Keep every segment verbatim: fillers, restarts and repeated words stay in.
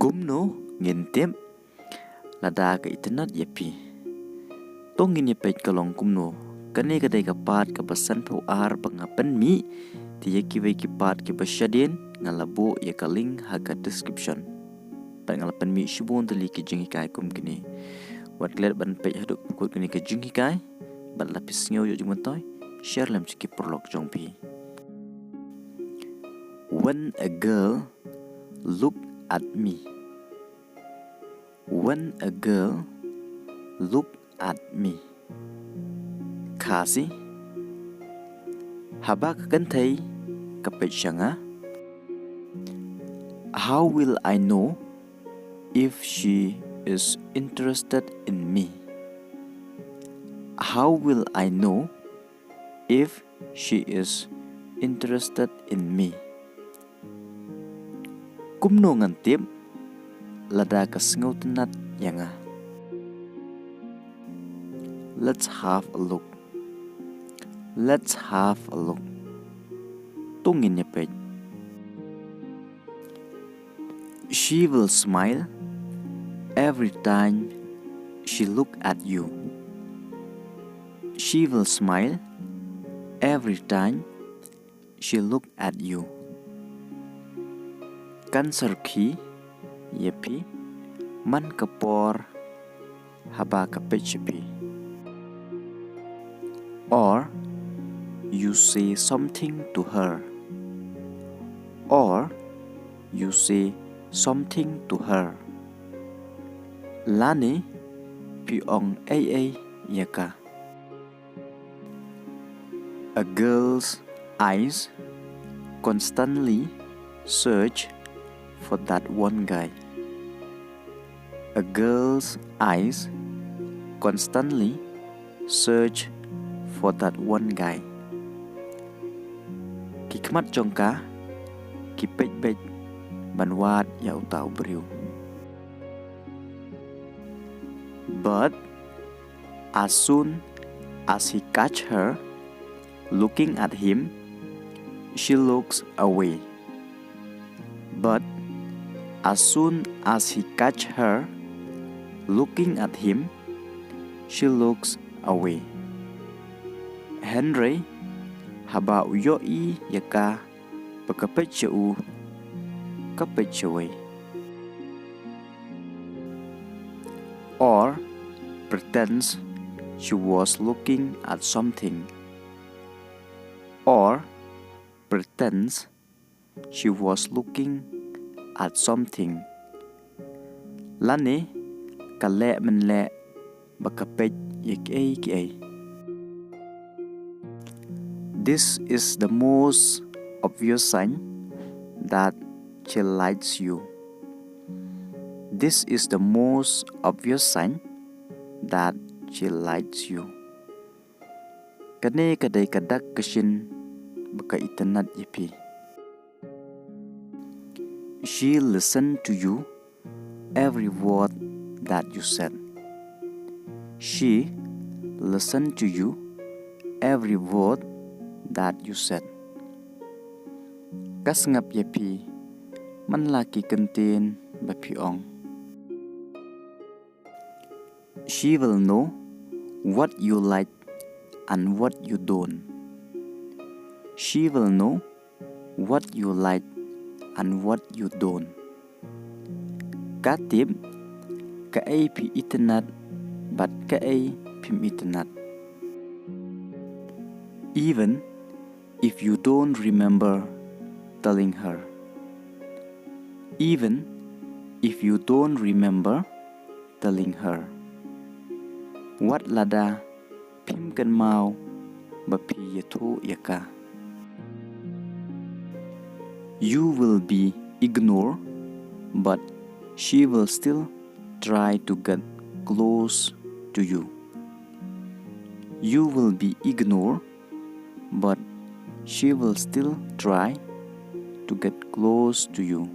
Kumno ngin tip lada ka itynnad ïa phi? To ngin ïa peit ka long kumno. Kane ka dei ka part kaba sanphew ar ba nga pynmih. Te ïa kiwei ki part kiba shadien nga la buh ïa ka link ha ka description. Bad nga la pynmih shibun tylli ki jinghikai kum kine. Wat klet ban peit haduh ba kut kine ki jinghikai. Bad lada phi sngew ïoh jingmyntoi, share lem sha ki paralok jong phi. When a girl look at me. When a girl look at me. Khasi. Haba ka kynthei ka peit sha nga. How will I know if she is interested in me? How will I know if she is interested in me? Kumno ngan tip lada ka sngewtynnad ïa nga? Let's have a look. Let's have a look. To ngin ïa peit. She will smile every time she look at you. She will smile every time she look at you. Kan sarkhie ïa phi man ka por haba ka peit sha phi. Or you say something to her. Or you say something to her. Lane phi ong ei ei ïa ka. A girl's eyes constantly search for that one guy. A girl's eyes constantly search for that one guy. Ki khmat jong ka ki peit beit ban wad ïa uta u briew. But as soon as he catch her looking at him, she looks away. But as soon as he catch her looking at him, she looks away. Hynrei haba u ïohi ïa ka ba ka peit sha u, ka peit shawei. Or pretends she was looking at something. Or pretends she was looking at something. Lane ka leh mynleh ba ka peit ïa kiei kiei. This is the most obvious sign that she likes you. This is the most obvious sign that she likes you. Kane ka dei ka dak ka shin ba ka itynnad ïa phi. She listened to you every word that you said. She listened to you every word that you said. Ka sngap ïa phi man la ki kyntien ba phi ong. She will know what you like and what you don't. She will know what you like and what you don't. Ka tip kaei phi itynnad bad kaei phim itynnad. Even if you don't remember telling her. Even if you don't remember telling her. Wat lada phim kynmaw ba phi ïathuh ïa ka. You will be ignored, but she will still try to get close to you. You will be ignored, but she will still try to get close to you.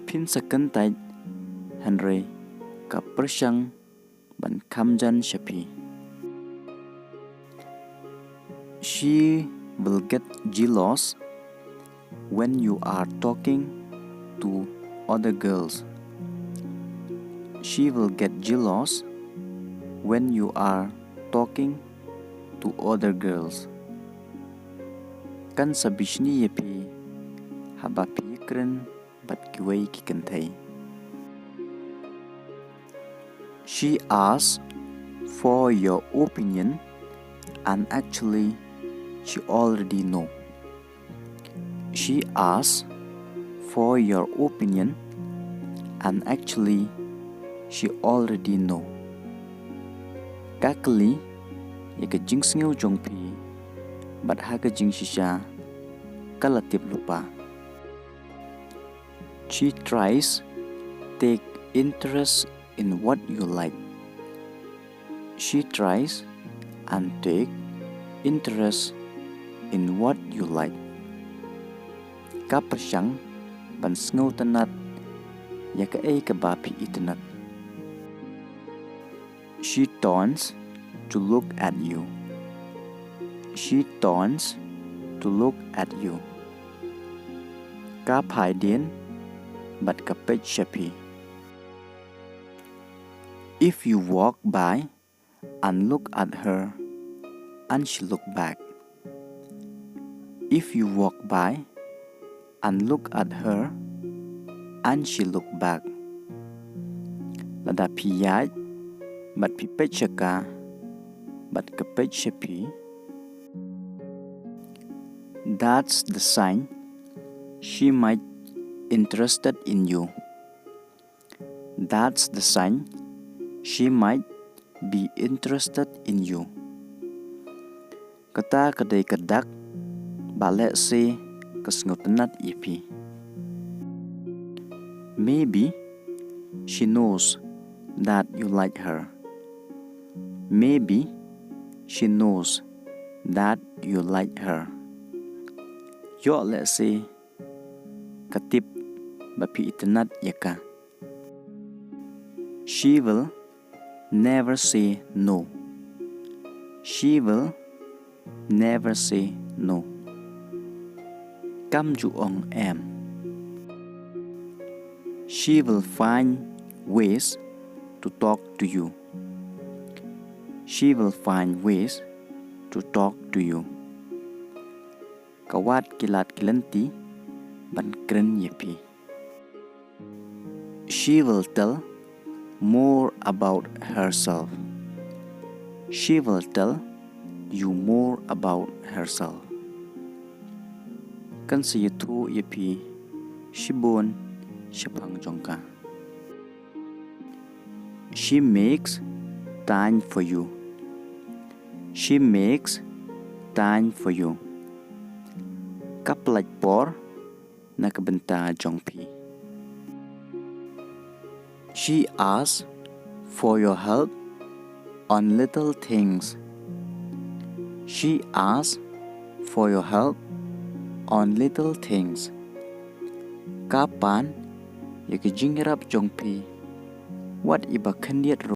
Phin sa kyntait hynrei ka pyrshang ban kham jan sha phi. She will get jealous when you are talking to other girls. She will get jealous when you are talking to other girls. Kan sa bishni ïa phi haba phi ïakren bad kiwei ki kynthei. She asked for your opinion, and actually, she already know. She asked for your opinion, and actually, she already know. Ka kylli ïa ka jingsngew jong phi, bad ha ka jingshisha ka la tip lypa. She tries take interest in what you like. She tries and take interest in what you like. Ka pyrshang ban sngewtynnat ïa kaei kaba phi itynnat. She turns to look at you. She turns to look at you. Ka phai dien bad ka peit sha phi. If you walk by and look at her, and she look back. If you walk by and look at her, and she look back. Lada phi ïaid bad phi peit sha ka bad ka peit sha phi, that's the sign she might interested in you. That's the sign she might be interested in you. Kata ka dei ka dak ba lehse ka sngewtynnat ïa phi. Maybe she knows that you like her. Maybe she knows that you like her. Ïoh lehse ka tip ba phi itynnat ïa ka. She will never say no. She will never say no. Kam ju ong em. She will find ways to talk to you. She will find ways to talk to you. Ka wad ki lad ki lynti ban kren ïa phi. She will tell more about herself. She will tell you more about herself. Kan sa ïathuh ïa phi shibun shaphang jong ka. She makes time for you. She makes time for you. Ka pyllait por na ka bynta jong phi. She asks for your help on little things. She asks for your help on little things. Ka pan ïa ka jingïarap jong phi wat ïa ba khyndiat